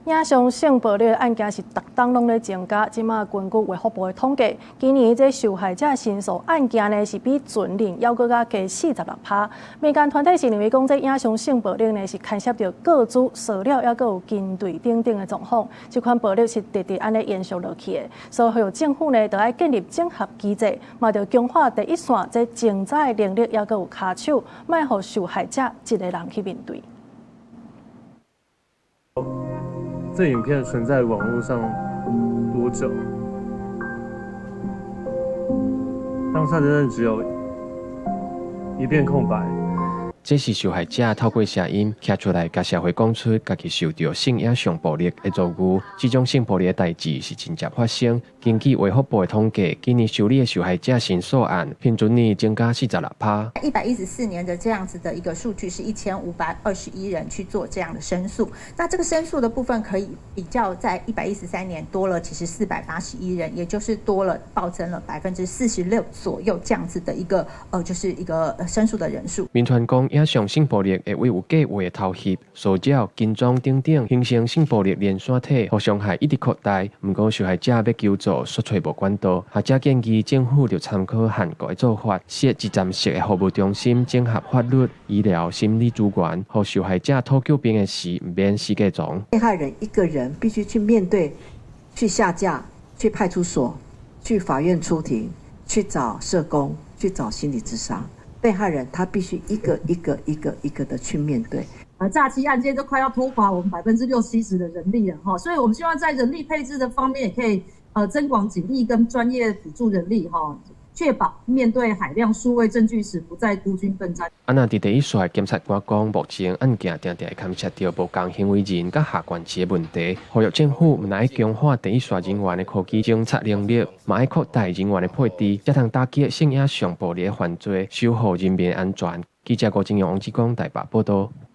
影像性暴力案件是逐冬攏咧增加，這馬根據衛福部的統計，今年這受害者申訴案件呢是比前年猶閣較加46%。民間團體是認為講，這影像性暴力呢是牽涉著個資、騷擾，猶閣有軍隊等等的狀況。這款暴力是直直按呢延續落去的，所以呼籲政府呢，著愛建立整合機制，嘛著強化第一線這偵查的能力，猶閣有跤手，莫予受害者一个人去面對。這影片存在網路上多久？當下真的只有一片空白。這是受害者透過聲音徛出來，共社會講出家己受著性影像暴力的遭遇。這種性暴力的代誌是真正發生。根據衛福部的統計，今年受理的受害者申訴案，平均年增加46%。 114年的這樣子的一個數據是1521人去做這樣的申訴。那這個申訴的部分可以比較，在113年多了其實481人，也就是多了暴增了46%左右這樣子的一個就是一個申訴的人數。民團講，影像性暴力會為有計畫的偷翕、騷擾、跟蹤等等，形成性暴力連鎖體，予傷害一直擴大。毋過受害者欲求助，卻揣無管道。學者建議政府著參考韓國的做法，設一站式的服務中心，整合法律、醫療、心理資源，予受害者討救兵的時，毋免死過傱。被害人一個人必須去面對、去下架、去派出所、去法院出庭、去找社工、去找心理諮商。被害人他必須一個一個一個一個的去面對。詐欺案件都快要拖垮我們60-70%的人力了哈，所以我們希望在人力配置的方面也可以增廣警力跟專業輔助人力哈，確保面對海量數位證據時不再孤軍奮戰。啊，若佇第一線檢察官講，目前案件定定會牽涉著無仝行為人佮下關係的問題，呼籲政府毋但愛強化第一線人員的科技偵查能力，嘛愛擴大人員的配置，才通打擊性影像暴力的犯罪，守護人民安全。記者郭金勇、王志光台北報導。